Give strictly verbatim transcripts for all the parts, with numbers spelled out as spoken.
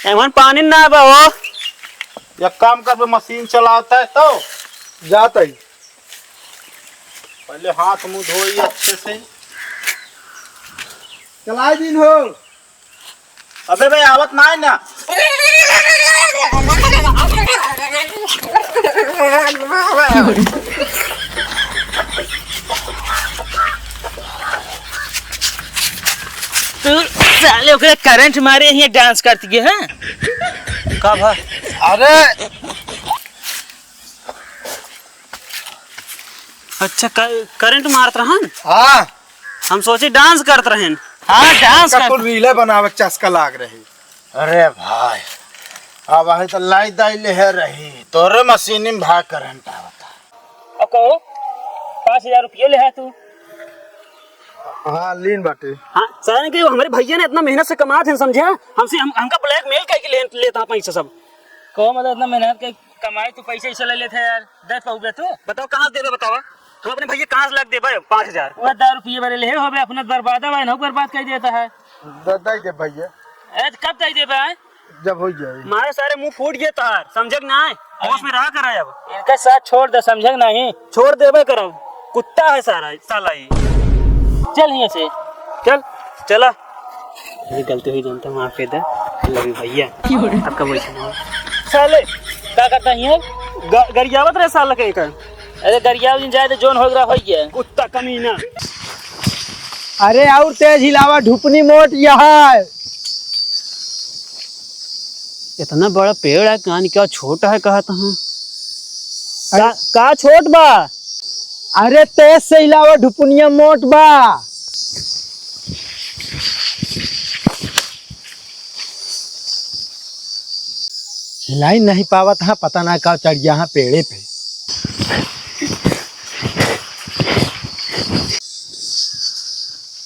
एमन पानी ना बा हो। एक काम करबे, मशीन चलावत है तो। जात है। पहले हाथ मुंह धोई अच्छे से। चलाए दिन हो। अबे भाई, आवत ना है ना। तू साले ओकरे करंट मारे ही डांस करती है, हैं? का भा? अरे, अच्छा, क-, करंट मारत रहन? हाँ। हम सोची डांस करत रहन। हाँ, डांस का कर कुल रीले बनावे के चस्का लाग रही। अरे भाई, अब अही तो लाई दाई ले है रही, तोरे मशीन में भाग करंट आवता। अब कहो, पाँच हजार रुपये ले है तू। हाँ, लीन बाटे। हाँ, सारे के हमरे भैया ने इतना मेहनत से कमात है, समझा? हमसे, हम, हमका ब्लैकमेल करके ले, लेता है पैसा सब। कहो, मतलब, इतना मेहनत के कमाई, तू पैसा ऐसे ले लेते है यार, दे पाऊबे तू? बताओ, कहाँ से देबे, बतावा? हम अपने भैया कहाँ से लाके देबे पाँच हजार? वो दारू पिए बरे ले होबे, अपना बर्बादा भाई, ना बर्बाद कर देता है। द-, दे दे भैया। ए, तो कब दे देबे, हैं? जब हो जाए। मारे सारे मुंह फूट गए तोहार, समझे कि ना? होश में रहा करा अब। इनका साथ छोड़ दे, समझे कि नहीं? छोड़ देबे करब, कुत्ता है सारा, साला ही। चल यहाँ से। चल, चला। ये गलती हुई, जानता हूँ, माफ कर दे। Love you भैया। क्यों रे? आपका वैसे ना हो। साले, का करता है ये? ग-, गरियावत रहे साला के एक। अरे गरियाव दिन जाए तो जोन हो गया, हो गया। कुत्ता कमीना। अरे और तेज हिलावा, ढुपनी मोट यह है। इतना बड़ा पेड़ है, कान क्या छोटा है कहत हाँ। का, का छोट बा? अरे तेज से हिलावा, ढुपनिया मोट बा। हिलाई नहीं पावत हाँ, पता ना का चढ़ गया हाँ पेड़े पे।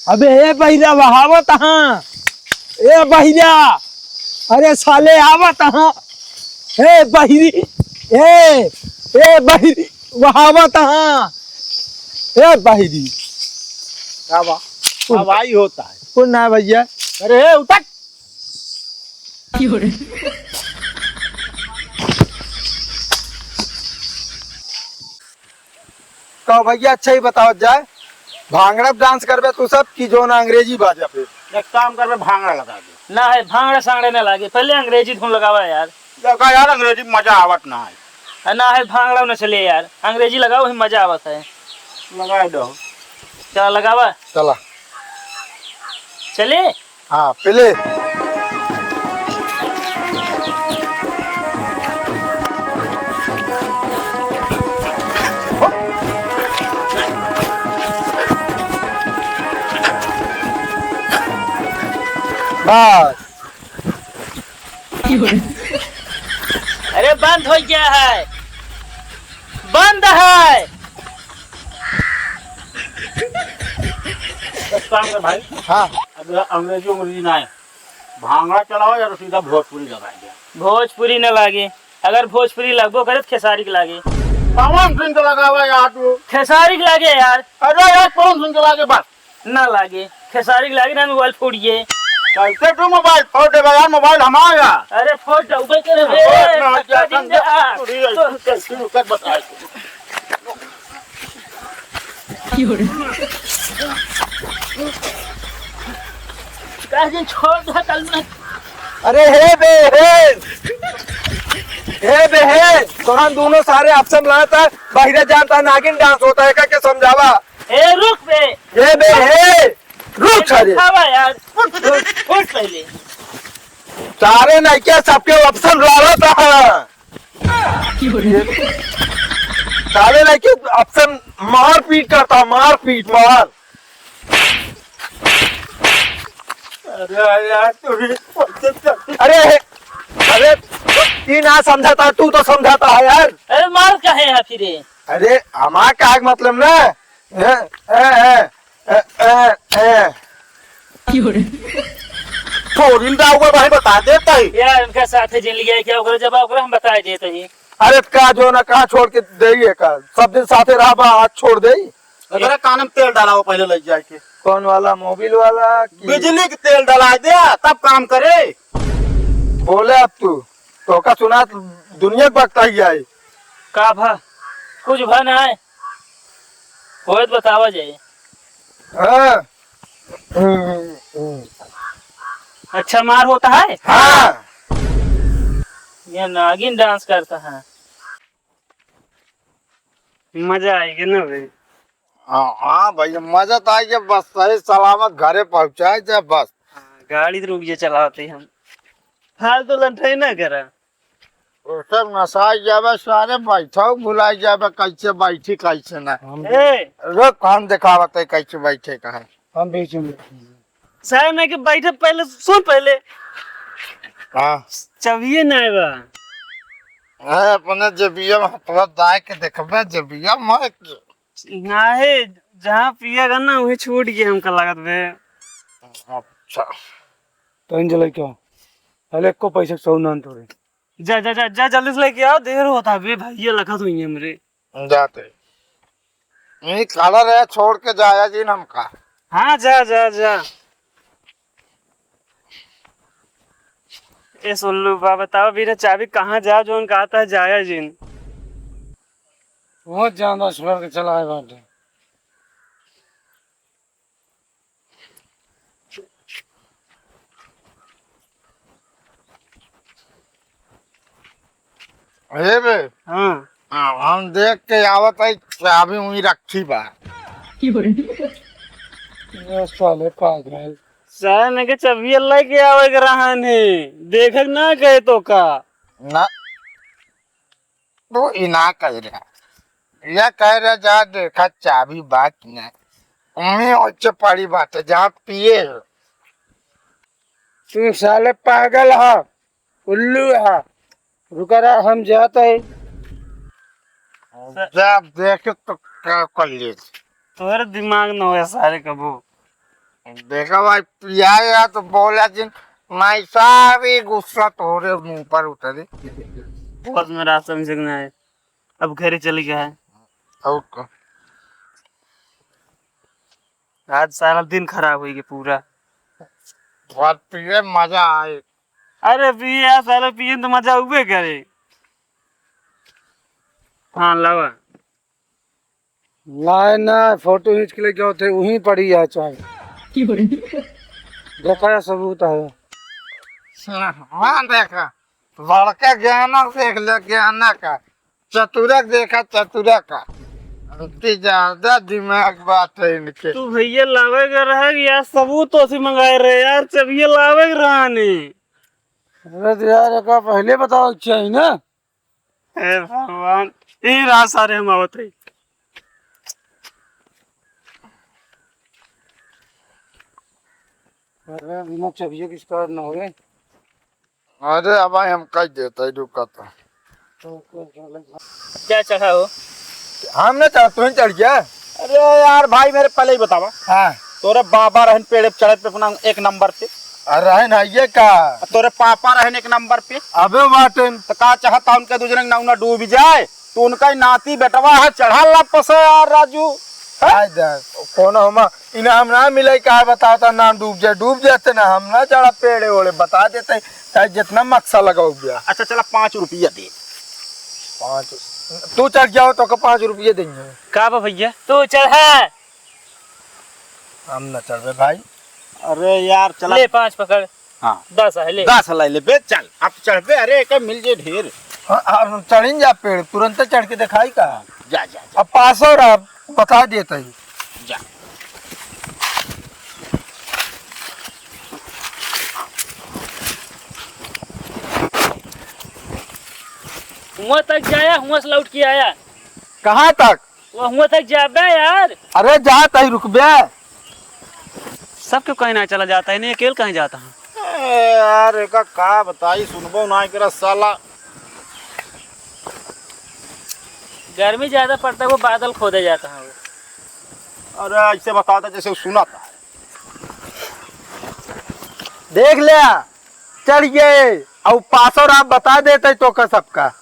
अबे ए बहिरा बहावत हाँ, ए बहिरा, अरे साले आवत हाँ, ए बहिरी, ए, ए बहिरी बहावत हाँ, ए बहिरी। का बा? कुल हवाई होता है। कुल ना भैया। अरे ए, उतर। क्यों रे? कहो भैया, अच्छा ही बताओ जाए, भांगड़ा डांस करबे तू सब की जो ना अंग्रेजी बाजा पे? एक काम करबे, भांगड़ा लगा दे। ना है, भांगड़ा सांगड़ा ना लागे, पहले अंग्रेजी धुन लगावा यार। लगा यार, अंग्रेजी में मजा आवत ना है। अ, ना है, भांगड़ा ना चले यार, अंग्रेजी लगाओ, वही मजा आवत है। लगा दो। चला लगावा। चला। चले? हाँ, पहले। बस। अरे बंद हो गया है, बंद है। एक काम कर भाई। हाँ। अब अंग्रेजी उंग्रेजी ना है, भांगड़ा चलाओ या तो सीधा भोजपुरी लगा दे। भोजपुरी न लागे, अगर भोजपुरी लगबो करे तो खेसारी के लागे। पवन सिंह के लगावा यार तू। खेसारी के लागे यार। अरे यार पवन सिंह के लागे बस। ना लागे, खेसारी के लागे ना, मोबाइल फोड़िए। कैसे तू मोबाइल फोड़ देबा यार, मोबाइल हमारा। अरे फोड़ दउबे करे रे, अरे, ना, धक्का क्या दिन समझा? जा। अरे, कैसे रुक, बताए। काहे छोड़ दे कल में? अरे हे बे हे, हे बे हे, तोहन दोनों सारे आपस में लड़त है, बाहिरे जानता नागिन डांस होता है, का के समझावा? ए रुक बे। हे बे हे, रुक सारे। खावा यार, उठ, उठ, उठ पहले। सारे नहीं क्या सबके आपस में लड़त है। साले लड़के आपस में मारपीट करता, मारपीट, मार। अरे यार, तू भी अरे, अरे, ई ना समझाता, तू तो समझाता है यार। अरे मार काहे है फिर? अरे हमार का मतलब ना, ए, ए, ए, ए, ए, ए। क्यों रे? थोड़ी ना हुआ भाई, बता देता ही। यार, उनका साथ है जिन लिया क्या ओकरा, जब ओकरा हम बता देते ही। अरे का जो ना कहाँ छोड़ के देइए का? सब दिन साथे रहा बा, आज छोड़ दे। अरे कान में तेल डाला हो पहले ले जाए के। कौन वाला? मोबिल वाला कि बिजली के तेल डाला दे, तब काम करे। बोले अब तू, तोका सुना, दुनिया के बकता ही आई। का भा? कुछ भा ना है। होए तो बतावा जाए। हाँ। अच्छा मार होता है? हाँ। ये नागिन डांस करता है। मजा आएगा ना भाई? हाँ, हाँ भैया, मजा तो आएगा, बस सही सलामत घरे पहुँचाए जाए बस। हाँ, गाड़ी तो रुक जाए, चलाते हम। फालतू लंठाई ना करा। ओ सब नसाई जाबे सारे, बैठो भुलाई जाबे, कैसे बैठी कैसे ना। हम ए! रुक, हम देखावत है कैसे बैठे का है। हम बीच में। साहब ना के बैठे पहले, सुन पहले। हाँ। चबिये ना बा। हाँ, अपने जबिया में हथवा दाए के देखबे, जबिया में के। ना है, जहाँ पिया गन ना, वही छूट गया हमका लागत बे। अच्छा। तो इन जलाई क्या? पहले एको पैसे के सौ नान तोड़े। जा, जा, जा, जा, जल्दी से लेके आओ, देर होता बे, भाई, ये लखत हुई है हमरे। जाते। यही खड़ा रहे, छोड़ के जाया जिन हमका। हाँ, जा, जा, जा। ए सुल्लू बा, बताओ, बिना चाबी कहाँ जाओ, जोन कहता है, जाया जिन। बहुत ज्यादा छोड़ के चला है बाटे। अरे बे। हाँ। हाँ, हम देख के आवत है, चाबी वहीं रखी बा। ये साले पागल। साले ने के चाबी लेके आवे के रहन है, देखे के ना गए तो का? ना। तू ई ना कह रहा। या कह रहा जा देखा चाबी बा कि ना। उन्हीं ओचे पड़ी बात है, जहाँ पिए हो। तू साले पागल ह, उल्लू ह। रुका रहा, हम जात है। जा देखे तो का कर ले। तोहरे दिमाग न होए सारे कबो। देखा भाई, पिया गया तो बोला जिन, मैं सारी गुस्सा तोरे मुंह पर उतरी। बहुत में रास्ता में से ना है, अब घरे चली गया है। और का? आज सारा दिन खराब होई गया पूरा। बात पिए मजा आए। अरे पिए यार, सारा पिए तो मजा उबे करे। हाँ, लावा। लाए ना, फोटो खींच के लेके आओ थे, वहीं पड़ी है चाय। देखा या सबूत है। हाँ, देखा, बड़का ज्ञान देख ले, ज्ञान का, चतुरक देखा, चतुरक का। इतनी ज्यादा दिमाग बात है इनके। तू भैया लावे के रहे कि यार, सबूत तो से मंगाए रहे यार, जब ये लावे के रहा नहीं। अरे तो यार, एका पहले बताओ चाहिए ना। हे भगवान, ई रहा सारे हम आवत है। अरे, बिना चबिये के start ना होए। अरे, अब भाई हम कह देते हैं, रुका तो। क्या चढ़ा हो? हम ना चढ़, तू ही चढ़ गया। अरे यार भाई, मेरे पहले ही बतावा। हाँ। तोरे बाबा रहन पेड़े पे चढ़त पे अपना एक नंबर पे। अरे रहन है ये का? तोरे पापा रहन एक नंबर पे। अबे बाटेन। तो का चाहता उनके दू जने के नौना डूब जाए? तो उनका ही नाती बेटवा है, चढ़ा ला पसे यार राजू। हैं? आय दे, कोनो हम इनाम ना मिले, का बताओ तो नाम डूब जाए, डूब जाते ना, हम ना चढ़ा पेड़े ओड़े, बता देते, चाहे जितना मक्सा लगाओ गया। अच्छा चला, पाँच रुपया दे। पाँच? तू चढ़ जाओ तो को पाँच रुपये देंगे। का बा भैया? तू चढ़ा। हम न चढ़बे भाई। अरे यार, चला। ले, पाँच पकड़। हाँ। दस है, ले। दस लाई ले बे, चल। अब चढ़बे, अरे, एक मिल जे ढेर। हाँ, हाँ, चढ़िन जा पेड़, तुरंत चढ़ के दिखाई का? हाँ, जा, जा, जा। अब पासो रहा, बता देता ही। जा। हुआं तक जाया, हुआं से लौट के आया। कहाँ तक? वो हुआं तक जाबे यार। अरे जा तही रुकबे। सबके कहीं ना चला जाता है, नहीं अकेल कहीं जाता है। ए यार, एका का बताई, सुनबो ना करा साला। गर्मी ज्यादा पड़ता है, वो बादल खोदे जाता है वो। अरे ऐसे बताता जैसे वो सुना था। देख ले, चढ़ गए। और पासो रहा बता देते तो का सबका।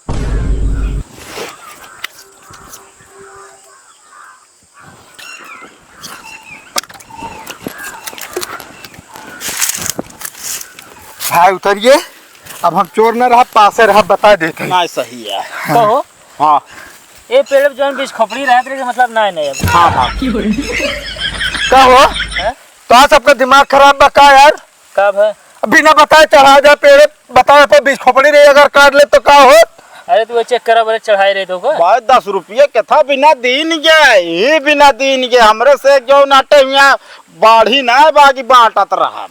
भाई उतरिए। अब हम चोर न रहा, पासे रहा, बता देते हैं। ना, सही है। कहो। हाँ। ए पेड़ पे जौन बीच खोपड़ी रहत रहे, मतलब ना, नहीं अब। हाँ, हाँ। का हो? हैं? तो आज सबका दिमाग खराब बा का यार? का भा? बिना बताए चढ़ा जाए पेड़े, बताए पे बीच खोपड़ी रही, अगर काट ले तो का हो? अरे तू चेक करा, बोले चढ़ाए रहे तो का? भाई, दस रुपये के था, बिना दीन के, ही बिना दीन के, हमरे से जो नाटे हुआ, बाढ़ी ना बागी बांटत रहा।